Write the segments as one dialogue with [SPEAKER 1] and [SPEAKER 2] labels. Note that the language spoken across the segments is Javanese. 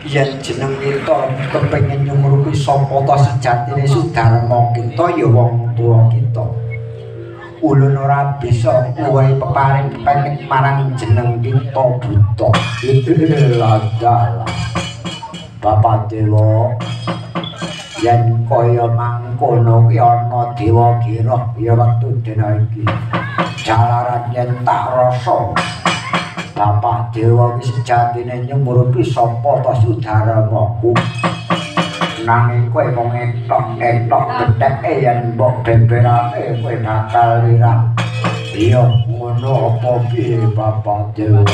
[SPEAKER 1] Yen jeneng kita kepengin nyumurupi sapa ta sejatine Sudarma kita ya wong tuwa kita. Ulun ora bisa kuwi peparing pengen marang jeneng kita buta. Ladalah. Bapak Dewa yen kaya mangkono ki ana dewa girah ya wektu dina iki. Jalaran yen tak rasa Bapak Dewa ki sejatine nyumurupi sapa ta Sudarmaku. Nanging kowe mung etok-etok getheke yen mbok beberake kowe bakal wirang. Iya ngono apa piye Bapak Dewa?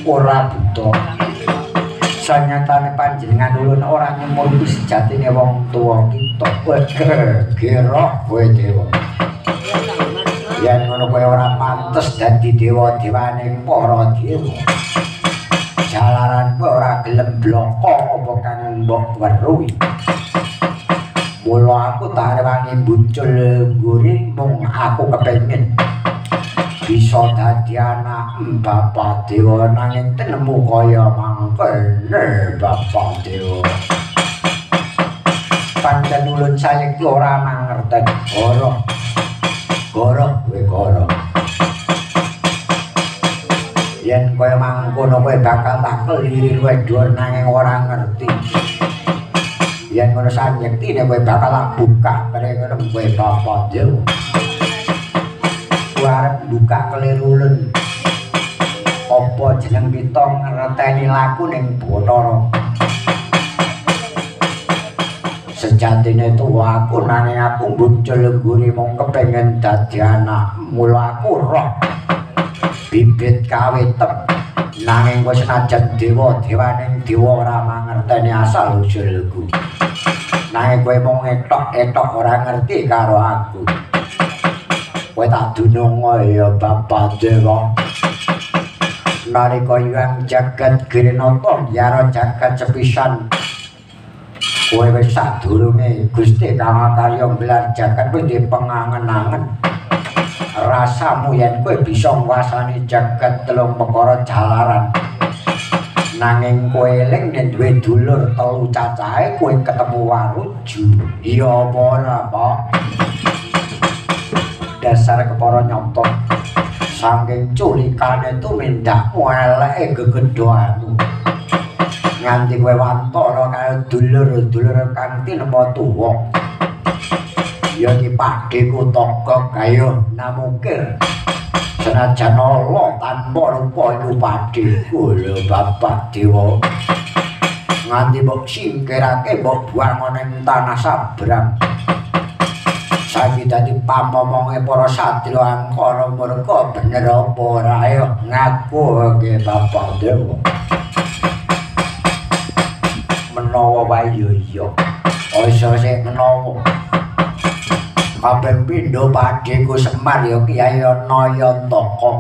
[SPEAKER 1] Ora buta. Sanyatane panjenengan ulun ora nyumurupi sejatine wong tuwa kita. Kowe gerah kowe dewa. Yen ngono kowe ora pantes dadi dewa-dewane para dewa. Jalaran kowe ora gelem bloko apa kang mbok weruhi. Mula aku tak rewangi buncul ngguri mung aku kepengin bisa dadi anak Bapak Dewa nanging tenemu kaya mangkene Bapak Dewa. Pancen ulun saiki ora mangerten. Goroh. Goroh kowe goroh. Yen kaya mangkono kowe bakal tak keliri luwih dhuwur nanging ora ngerti. Yen ngono sanyektine kowe bakal tak buka kene ngono kowe Bapak Dewa. Kowe arep buka kelirulun. Apa jeneng kita ngerteni laku ning Bathara? Sejatine tuwa aku nanging aku muncul ngguri mung kepengin dadi anak. Mula aku roh bibit kawitem nanging kowe senajan dewa dewaning dewa ora mangerteni asal usulku. Nanging kowe mung etok-etok ora ngerti karo aku. Kowe tak dunung ya Bapak Dewa. Nalika yang jagat Girinata yara jagat sepisan kowe wis sadurunge Gusti kang akarya nggelar jagat kowe ndek pengangen-angen. Rasamu yen kowe bisa nguasani jagat telung perkara jalaran. Nanging kowe eling yen duwe dulur telu cacahe kowe ketemu Waruju. Iya apa ora, Pak? Dasar kepara nyata. Saking culikane tumindakmu eleke gegedhoanmu. Nganti kowe wantara karo dulur-dulur kang tinemu tuwa. Ya iki pakdheku Togog ayo namukir. Senajan ala tanpa rupa iku pakdheku lho Bapak Dewa. Nganti mbok singkirake mbok buang ana ing tanah sabrang. Saiki dadi pamomonge para satriya angkara murka bener apa ora ayo ngaku nggih Bapak Dewa. Menawa wae ya iya. Aja sik menawa. Kaping pindho pakdheku Semar ya Kyai Nayantaka.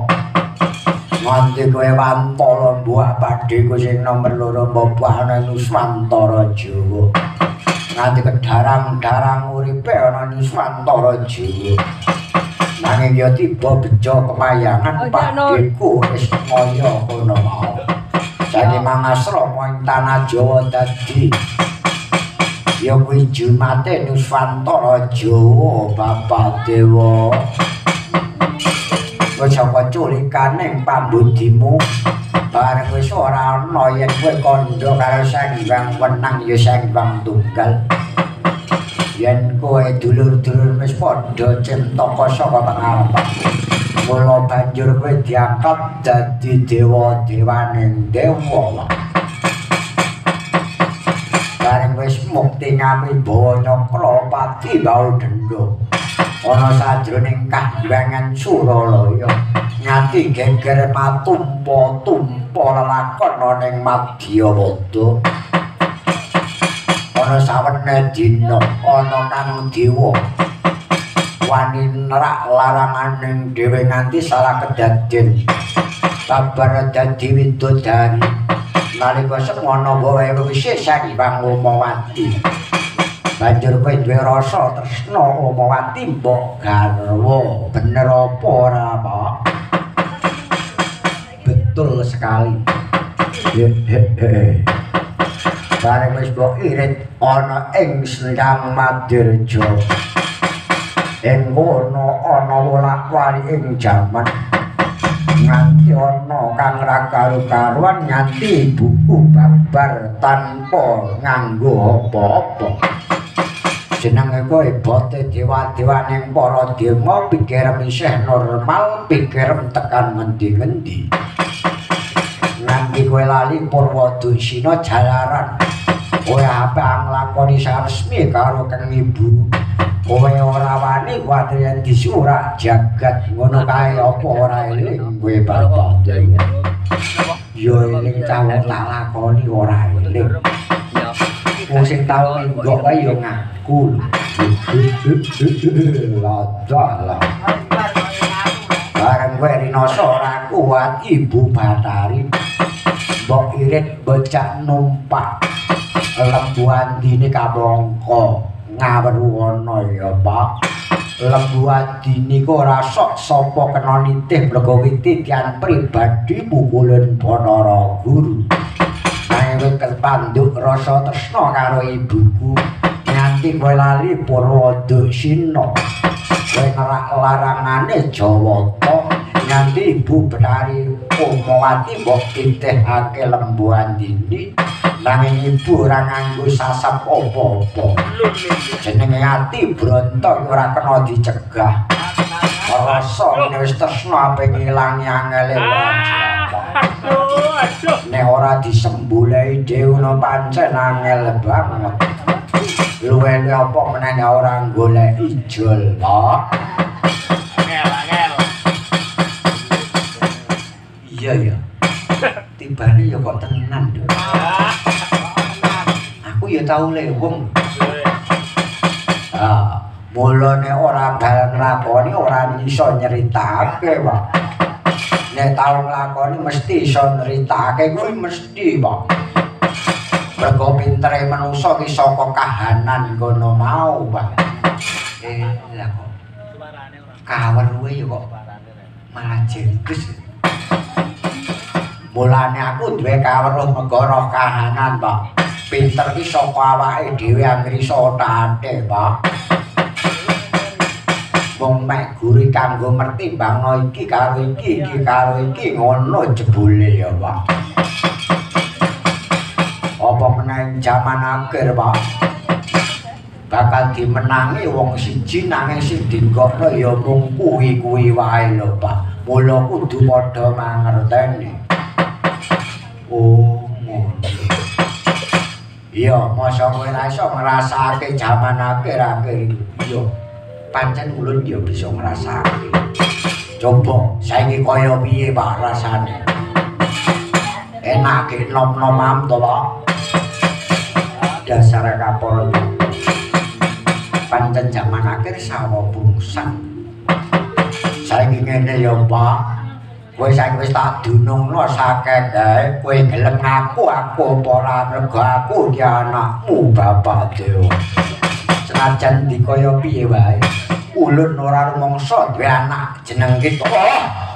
[SPEAKER 1] Nganti kowe wantara mbuak pakdheku sing nomer 2 mbok ana Nuswantara Jawa. Nganti kedarang-darang uripe ana Nuswantara Jawa. Nanging ya tiba bejo kemayangan pakdheku wis kaya kono mau. Saiki mangasrama ing tanah Jawa dadi ya kuwi jumate Nuswantara Jawa Bapak Dewa. Wis saka culikane pambudimu bareng wis ora ana yen kowe kandha karo Sang Hyang Wenang ya Sang Hyang Tunggal. Yen kowe dulur-dulur wis padha cemtaka saka pangarep. Mula banjur kowe diangkat dadi dewa-dewaning dewa. Bareng wis mukti ngamibawa nyakra pati bau denda ana sajroning kahyangan Suralaya nganti geger matumpa-tumpa lelakon ana ing Madyapada. Ana sawene dina ana kang dewa wani nerak laranganing dhewe nganti salah kedaden babar dadi widodari. Nalika semono wae wis Sang Hyang Umawati. Banjur kowe duwe rasa tresna Umawati mbok garwa. Bener apa ora, Pak? Betul sekali. Bareng wis mbok irit ana ing Sendang Madirja. Ing kono ana wolak-walik ing jaman nganti ana kang ra karu-karuan nganti ibuku babar tanpa nganggo apa-apa. Jenenge kowe bote dewa-dewaning para dewa pikirem isih normal, pikirem tekan ngendi-ngendi. Nganti kowe lali Purwoduksina jalaran kowe ape nglakoni saresmi karo kang ibu. Kowe ora wani kuwatir yen disurak jagat ngono kae apa ora eling kowe bapak. Ya eling cawong tak lakoni ora eling. Wong sing tau ninggok kae ya ngaku. Lha. Bareng kowe rinasa ora kuat Ibu Batari mbok irit bocah numpak lembu andine kamangka ngaweru ana ya Pak. Lembu andine ku ora sok sapa kena nitih mergo titian pribadi pukulun Bathara Guru. Nanging kepanduk rasa tresna karo ibuku nganti kowe lali Purwoduksina. Kowe nerak larangane Jawata nganti Ibu Betari Umawati mbok titihake lembu andini nanging ibu ora nganggo sasap apa-apa. Jenenge ati bronto ora kena dicegah. Rasa nek wis tresna ape ngilangi angele ora. Nek ora disembulehi dhewe no pancen angel banget. Luwene apa meneh ora golek ijol, Pak.
[SPEAKER 2] Angel, angel.
[SPEAKER 1] Iya ya. Tibane ya kok tenan, Nduk. Aku ya tau leweng. Ah, mulane ora bal nglakoni ora iso nyeritakake, Pak. Nek tau nglakoni mesti iso nyeritakake kuwi mesti, Pak. Mergo pintere manungsa ki saka kahanan kono mau, Pak. Lah kok kaweruhe ya kok malah jengges. Mulane aku duwe kaweruh negara kahanan, Pak. Pinter ki saka awake dhewe anggere iso othake, Pak. Wong mek guri kanggo mertimbangno iki karo iki, iki karo iki ngono jebule ya, Pak. Apa meneh jaman akhir, Pak. Bakal dimenangi wong siji nanging sing dinggokno ya mung kuwi-kuwi wae lho, Pak. Mula kudu padha mangerteni. Oh, ngono. Iya, masa kowe ora iso ngrasakake jaman akhir-akhir iki. Iya. Pancen ulun ya bisa ngrasakake. Coba saiki kaya piye, Pak, rasane? Enak ge nom-nomam to, Pak. Dasar kapor. Pancen jaman akhir sawo bungsan. Saiki ngene ya, Pak. Kowe saiki wis tak dunungno sakeh gawe kowe gelem ngaku aku apa ora mergo aku ki anakmu Bapak Dewa. Senajan dikaya piye wae, ulun ora rumangsa duwe anak jeneng kita.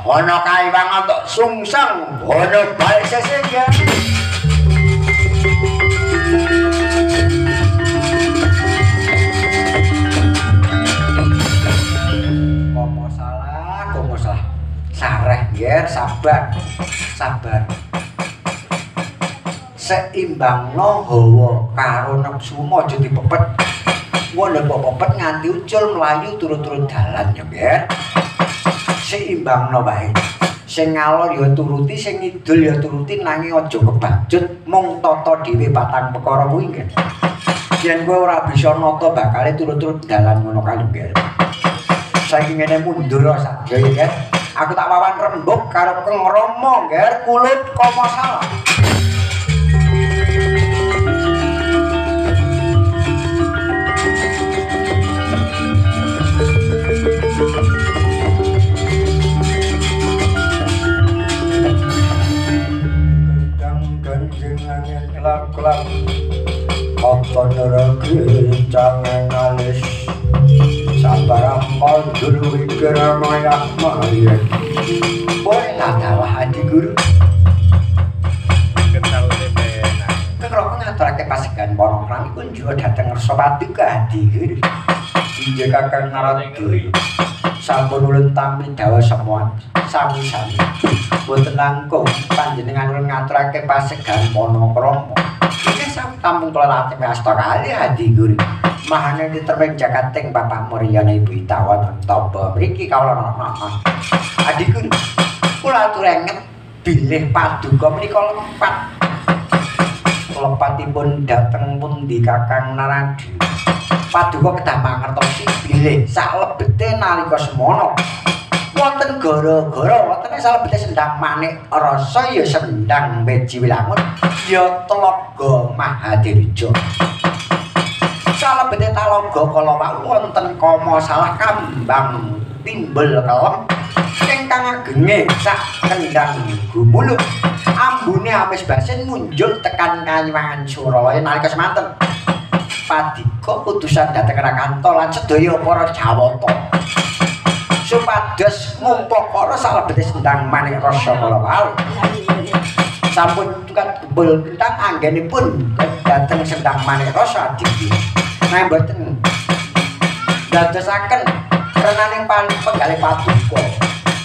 [SPEAKER 1] Ana kaiwang entuk sungsang, ana balik sesih ya. Komo salah, komo salah. Sareh nger, sabar. Sabar. Seimbangno hawa karo nepsu aja dipepet. Ngono kok pepet nganti ucul mlayu turut-turut dalan ya, Nger. Seimbangno wae. Sing ngalor ya turuti, sing ngidul ya turuti nanging aja kebacut mung tata dhewe patang perkara kuwi, Nger. Yen kowe ora bisa nata bakale turut-turut dalan ngono kae, Nger. Saiki ngene mundur sak ya, Nger. Aku tak wawan rembug karo Keng Rama, Nger, kulit koma salah. Gendang ganjing angin kelap-kelap katon regencang alis sabarang kandul wikir mayah mayah. Boleh lah dalah Adi Guru. ngaturake pasegan panakrami kunjuk dhateng ngarsa paduka Adi Guru. Inggih Kakang Narada. Sampun ulun tampi dawuh semono sami-sami. Boten langkung panjenengan ulun ngaturake pasegan panakrama. Inggih sampun kula latih asta kalih Adi Guru. Mahane diterping jagating Bapak Muryana Ibu Ita wonten tamba mriki kawula nana. Adi Guru, kula aturenget bilih paduka menika lepat. Lepatipun dhateng pundi Kakang Narada? Paduka kedah mangertosi bilih salebete nalika semono wonten gara-gara wonten salebete sendang manik rasa ya sendang Beji Wilangun ya telaga Mahadirja. Salebete talaga kala wau wonten kama salah kambang timbul kelem ingkang agenge sak kendang gumulung ambune amis basin munjul tekan kanyuwangan Suralaya nalika semanten. Padika utusan dhateng Rakanta lan sedaya para Jawata supados ngumpakara salebete sendang manik rasa kala wau. Sampun tukat gembul kentang anggenipun dhateng sendang manik rasa Adi. Nah mboten dadosaken renaning penggalih paduka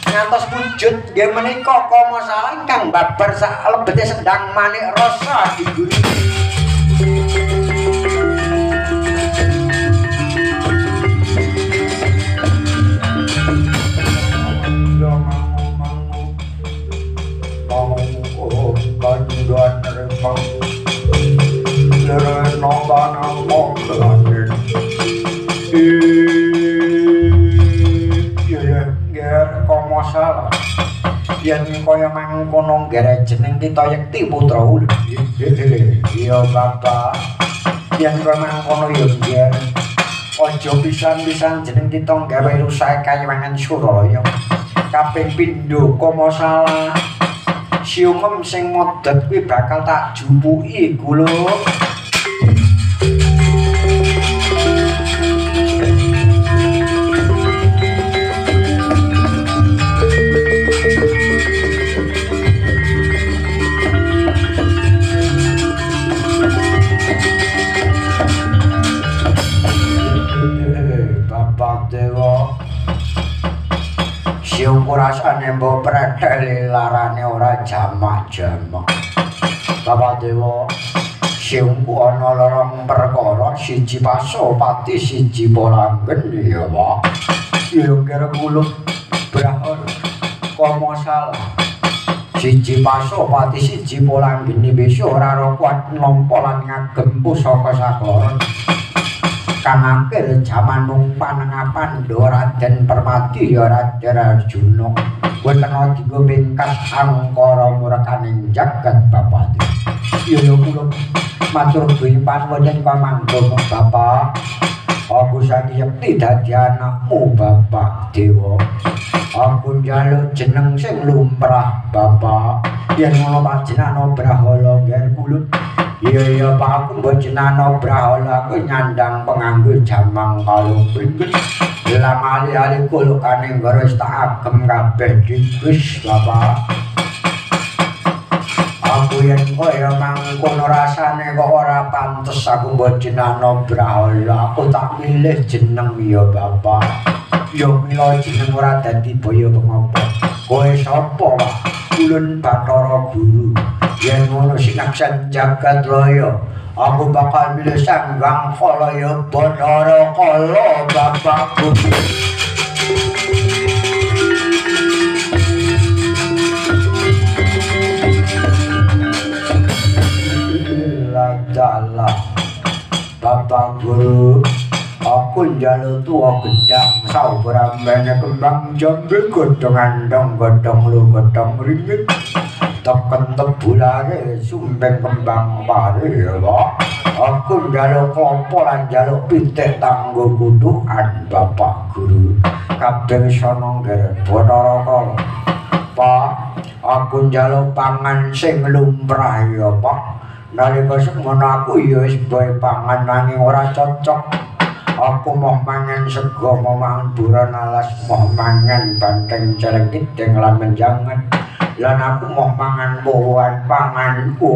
[SPEAKER 1] ngantos wujud nggih menika kama salah ingkang babar salebete sendang manik rasa Adi Guru. Yen kaya mangkono nggere jeneng kita yekti putra ulun. Iya Bapak. Yen kaya mangkono ya nggih. Aja pisan-pisan jeneng kita gawe rusak kayuwangan Suralaya. Kaping pindho kama salah. Siungem sing modot kuwi bakal tak jupuki guluk. Bapak Dewa, siungku rasane mbok pretheli larane ora jamak-jamak. Bapak Dewa, siungku ana lorong perkara, siji Pasopati, siji Polanggen ya, Pak. Ya kira kula brahor kama salah. Siji Pasopati, siji Polanggeni wis ora kuat nampa lan ngagem pusaka saklara. Kang akhir jaman mung panengapan Raden Permadi ya Raden Arjuna. Boten dienggo bingkas angkara murkaning jagat Bapak. Ya kula matur panuwun ing pamangga Bapak. Aku saiki yekti dadi anakmu Bapak Dewa. Aku njaluk jeneng sing lumrah Bapak. Yen ngono panjenengan Brahala ngger kula. Iya iya Pak, aku mbok jenengan Brahala aku nyandang penganggo jamang kalung pringgit. Lah ali-ali kulukane nggoro wis tak agem kabeh digus Bapak. Aku yen kaya mangkono rasane kok ora pantes aku mbok jenengan Brahala. Aku tak milih jeneng ya Bapak. Ya mila jeneng ora dadi boyo pengopo. Kowe sapa Pak? Ulun Bathara Guru. Yen ngono sinaksan jagat raya, aku bakal milih Sang Hyang Kalaya Bathara Kala Bapakku. Ladalah Bapak Guru, aku njaluk tuwa gedang saubrambene kembang jambe godhong andong godhong lu godhong ringin. Teken tebulare sumbeng kembang pare ya Pak. Aku njaluk klopo lan njaluk pitik tanggo kudukan Bapak Guru. Kabeh wis ana nggere Bathara Kala. Pak, aku njaluk pangan sing lumrah ya Pak. Nalika semono aku ya wis bae pangan nanging ora cocok. Aku moh mangan sego, moh mangan buron alas, moh mangan banteng celeng kideng lan menjangan. Lan aku moh mangan wohan panganku.